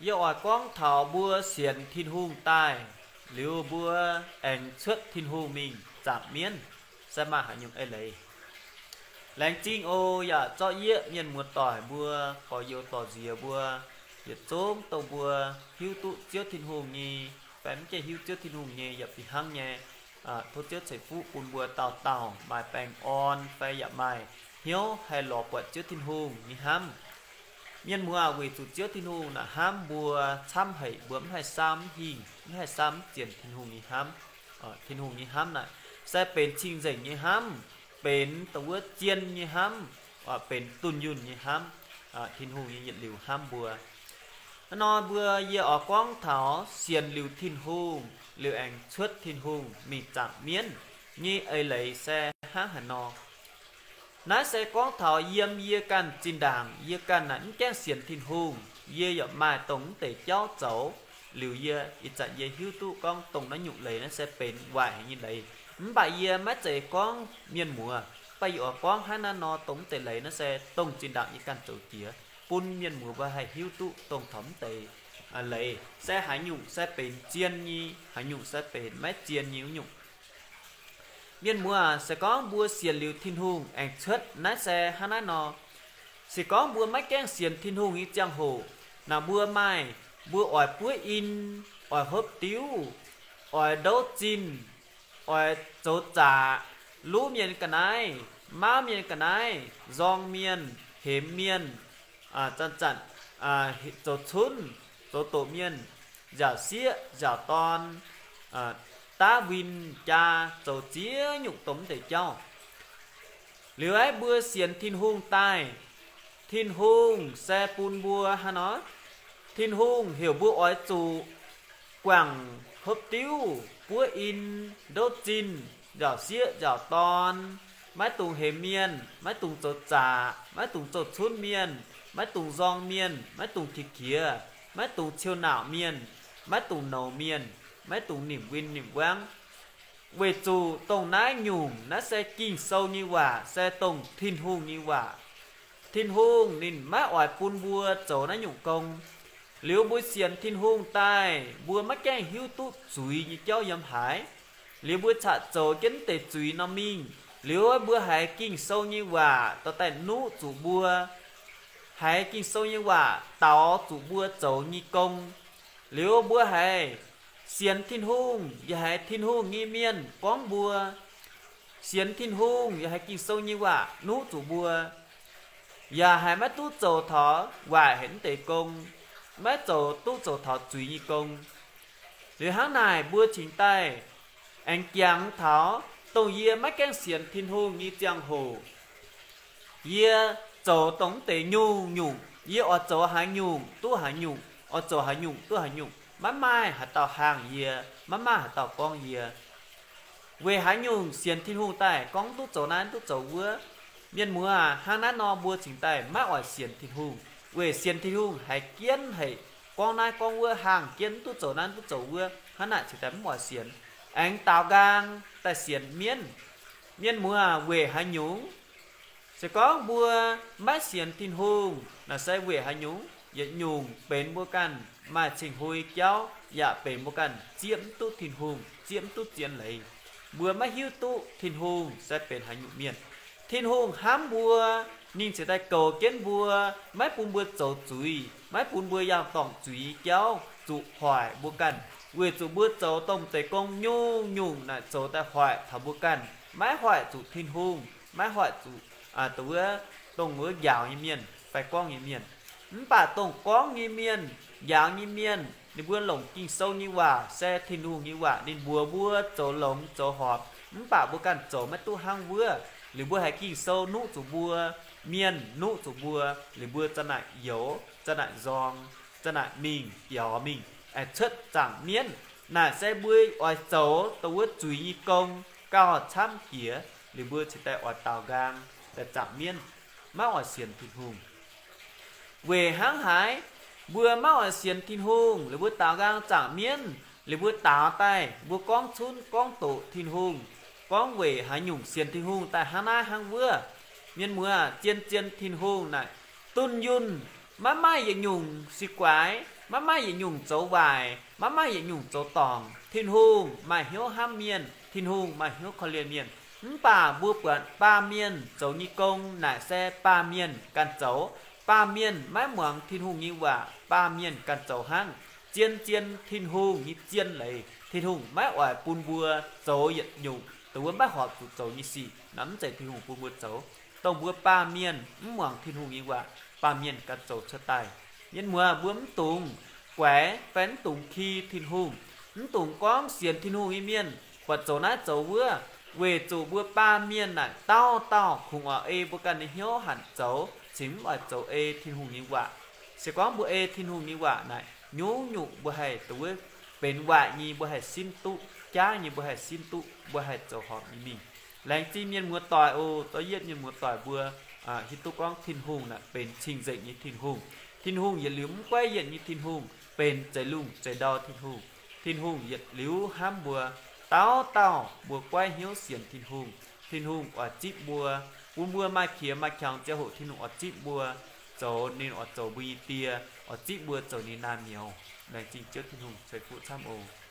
Yie oix gorngv taux mbuo sienx Tin-Hungh daaih liuz mbuo aengx cuotv Tin-Hungh mingh zaangc mienv, se maaih haaix nyungc eix leiz. Laengz zingh oc. Yaac zorqv yieqv mienh muoz-doic mbuo, gorx-youz dorh nziex mbuo, yietc zungv dongh mbuo hiuv duqv Ziouv Tin-Hungh nyei, fai mv gaengh hiuv Ziouv Tin-Hungh nyei yaac fih hnangv nyei. Tov Ziouv ceix fuqv bun mbuo dauh dauh maaih baengh orn fai yaac maaih hnyouv haih lorz buatc Ziouv Tin-Hungh nyei hnamv. Mienh muoz, weic zuqc Ziouv Tin-Hungh naaic hnamv mbuo camv haic, mbuo mv haih saamv hingh, mv haih saamv zien Tin-Hungh nyei hnamv. Tin-Hungh nyei hnamv naaic se benx cing-nzengc nyei hnamv, benx dongh wuov zien nyei hnamv, benx dunh yunh nyei hnamv. Tin-Hungh nyei yietc liuz hnamv mbuo. Hnangv nor mbuo, yie oix gorngv taux sienx liuz Tin-Hungh liuz aengx cuotv Tin-Hungh mingh zaangc mienv nyei eix leiz se hnangv haaix nor. Naaiv se gorngv taux yiem yie ganh zinh ndaangc, yie ganh naaic mv gaengh sienx Tin-Hungh, yie yaac maaih dongh mv deix jauv zoux. Liuz yie ih zanc yie hiuv duqv gorngv dongh naaiv nyungc leiz naaiv se benx waaic haic nyei leiz. Mv baac yie maiv zeiz gorngv mienh muoz, mv baac yie oix gorngv hnangv naaiv nor, dongh mv deix leiz naaiv se dongh zinh ndaangc yie ganh zoux jiex, bun mienh muoz mbuo haih hiuv duqv dongh taux mv deix leiz se haaix nyungc se benx zien nyei, haaix nyungc se benx maiv zien nyei wuov nyungc. Mienh muoz, se gorngv mbuo sienx liuz Tin-Hungh aengx cuotv naaiv se hnangv naaiv nor. Se gorngv mbuo maiv gaengh sienx Tin-Hungh nyei ziangh hoc, naaic mbuo maaih, mbuo oix buov in, oix hopv diuv, oix ndouv zinh, oix zoux zaqc, luv mienh ga'naaiv, mauv mienh ga'naaiv, nzorng mienh, hemx mienh, zanc-zanc zoux cunv, zoux doqc mienh, nziaauc sieqv, nziaauc dorn, daav win jaa, zoux ziex nyungc dongh mv deix jauv. Liuz aeqv, mbuo sienx Tin-Hungh daaih, Tin-Hungh se bun mbuo hnangv nor, Tin-Hungh heuc mbuo oix zuqc guangc hopv diuv, buov in, ndouv zinh, nziaauc sieqv nziaauc dorn, maiv dungx hemx mienh, maiv dungx zoux zaqc, maiv dungx zoux cunv mienh, maiv dungx nzorng mienh, maiv dungx qiex jiez, maiv dungx ciou nauc mienh, maiv dungx nouz mienh, maiv dungx nimc win nimc wangv. Weic zuqc dongh naaiv nyungc naaiv se Ging-Sou nyei waac, se dongh Tin-Hungh nyei waac. Tin-Hungh ninh maiv oix bun mbuo zoux naaiv nyungc gong. Liuz mbuo sienx Tin-Hungh daaih, mbuo maiv gaengh hiuv duqv zuiz nyei jauv yiem haaix. Liuz mbuo caqv zoux jienv deix zuiz nor mingh, liuz mbuo haiz Ging-Sou nyei waac dorh daaih nuqv zuqc mbuo, haiz Ging-Sou nyei waac daux zuqc mbuo zoux nyei gong. Liuz mbuo haiz sienx Tin-Hungh, yaac haiz Tin-Hungh nyei mienh gorngv mbuo. Sienx Tin-Hungh yaac haiz Ging-Sou nyei waac nuqv zuqc mbuo, yaac haiz maiv duqv zoux taux waaic haic mv deix gong, maiv zoux duqv zoux taux zuiz nyei gong. Liuz hnangv naaic mbuo cingx daaih aengx jangx taux dongh yie maiv gaengh sienx Tin-Hungh nyei ziangh hoc, yie zoux dongh mv deix nyungc-nyungc, yie oix zoux haaix nyungc duqv haaix nyungc, oix zoux haaix nyungc duqv haaix nyungc, maiv maaih haaix dauh haangh yie, maiv maaih haaix dauh gorngv yie. Weic haaix nyungc sienx Tin-Hungh daaih gorngv duqv zoux naaiv duqv zoux wuov? Mienh muoz, hnangv naaiv nor mbuo cingx daaih maiv oix sienx Tin-Hungh. Weic sienx Tin-Hungh haiz jienv haic, gorngv naaiv gorngv wuov, haangh jienv duqv zoux naaiv duqv zoux wuov, hnangv naaic cingx daaih mv oix sienx. Aengx daaux nqaang daaih sienx mienv. Mienh muoz, weic haaix nyungc? Se gorngv mbuo maiv sienx Tin-Hungh naaic se weic haaix nyungc? Yietc nyungc benx mbuo ganh maaih cing-hui jauv, yaac benx mbuo ganh zieqv mv duqv Tin-Hungh, zieqv mv duqv zien leiz. Mbuo maiv hiuv duqv Tin-Hungh se benx haaix nyungc mienh. Tin-Hungh hnamv mbuo, ninh cingx daaih goux jienv mbuo, maiv bun mbuo zoux zuiz, maiv bun mbuo yangh dorngc zuiz nyei jauv zuqc hoic mbuo ganh. Weic zuqc mbuo zoux dongh deix gong nyungc-nyungc naaic zoux daaih hoic taux mbuo ganh, maiv hoic zuqc Tin-Hungh, maiv hoic zuqc dongh wuov, dongh wuov njaaux nyei mienh fai gorngv nyei mienh. Mv baac dongh gorngv nyei mienh, njaaux nyei mienh, ninh mbuo longc Ging-Sou nyei waac se Tin-Hungh nyei waac, ninh mbuox mbuo zoux longx zoux horpc, mv baac mbuo ganh zoux maiv duqv hnangv wuov. Liuz mbuo haiz Ging-Sou nuqv zuqc mbuo, mienh nuqv zuqc mbuo, liuz mbuo za'naaic youx, za'naaic nzorng, za'naaic mingh biaux mingh, aengx cuotv zaangc mienv. Naaic se mbuo oix zoux dongh wuov zuiz nyei gong gauh camv jiex, liuz mbuo cingx daaih oix daaux nqaang daaih zaangc mienv, maiv oix sienx Tin-Hungh. Weic hnangv haaix mbuo maiv oix sienx Tin-Hungh, liuz mbuo daaux nqaang zaangc mienv, liuz mbuo daaux daaih mbuo gorngv cunv gorngv doqc Tin-Hungh, gorngv weic haaix nyungc sienx Tin-Hungh daaih hnangv naaiv hnangv wuov? Mienh muoz, zien-zien Tin-Hungh naaic dunh yunh, Maiv maaih yietc nyungc sic guaix, maiv maaih yietc nyungc zoux waaic, maiv maaih yietc nyungc zoux dorngc. Tin-Hungh maaih hnyouv hnamv mienh, Tin-Hungh maaih hnyouv korv-lienh mienh. Mv baac mbuo buatc baamh mienh zoux nyei gong naaic se baamh mienh ganh zoux. Baamh mienh maiv muangx Tin-Hungh nyei waac, baamh mienh ganh zoux hnangv. Zien-zien Tin-Hungh nyei zien leiz, Tin-Hungh maiv oix bun mbuo zoux yietc nyungc dongh wuov maiv horpc zuqc zoux nyei sic. Naaiv mv zeiz Tin-Hungh bun mbuo zoux. Dongh mbuo baamh mienh mv muangx Tin-Hungh nyei waac, baamh mienh ganh zoux cuotv daaih. Mienh muoz, mbuo mv dungx guaix fai mv dungx ki Tin-Hungh, mv dungx gorngv sienx Tin-Hungh nyei mienh buatc zoux naaiv zoux wuov, weic zuqc mbuo baamh mienh naaic dauh dauh kungx oix ei mbuo ganh nyei hnyouv hanc zoux, cingx mv oix zoux ei Tin-Hungh nyei waac. Se gorngv mbuo ei Tin-Hungh nyei waac naaic, nyungc-nyungc mbuo haih dongh wuov benx waaic nyei mbuo haih simv duqv, jaav nyei mbuo haih simv duqv, mbuo haih zoux horpc nyei mingh. Laengz zingh mienh muoz-doic oc. Zorqv yietv mienh muoz-doic mbuo hiuv duqv gorngv Tin-Hungh naaic benx cing-nzengc nyei Tin-Hungh. Tin-Hungh yietc liuz mv goiv yienc nyei Tin-Hungh, benx zeix lungh zeix ndau Tin-Hungh. Tin-Hungh yietc liuz hnamv mbuo dauh dauh mbuo goiv hnyouv sienx Tin-Hungh. Tin-Hungh oix zipv mbuo, bun mbuo maaih qiex maaih qangx ziangh hoc Tin-Hungh oix zipv mbuo zoux ninh oix zoux mbuo nyei die, oix zipv mbuo zoux ninh naamh nyouz. Laengz zingh Ziouv Tin-Hungh ceix fuqv camv oc.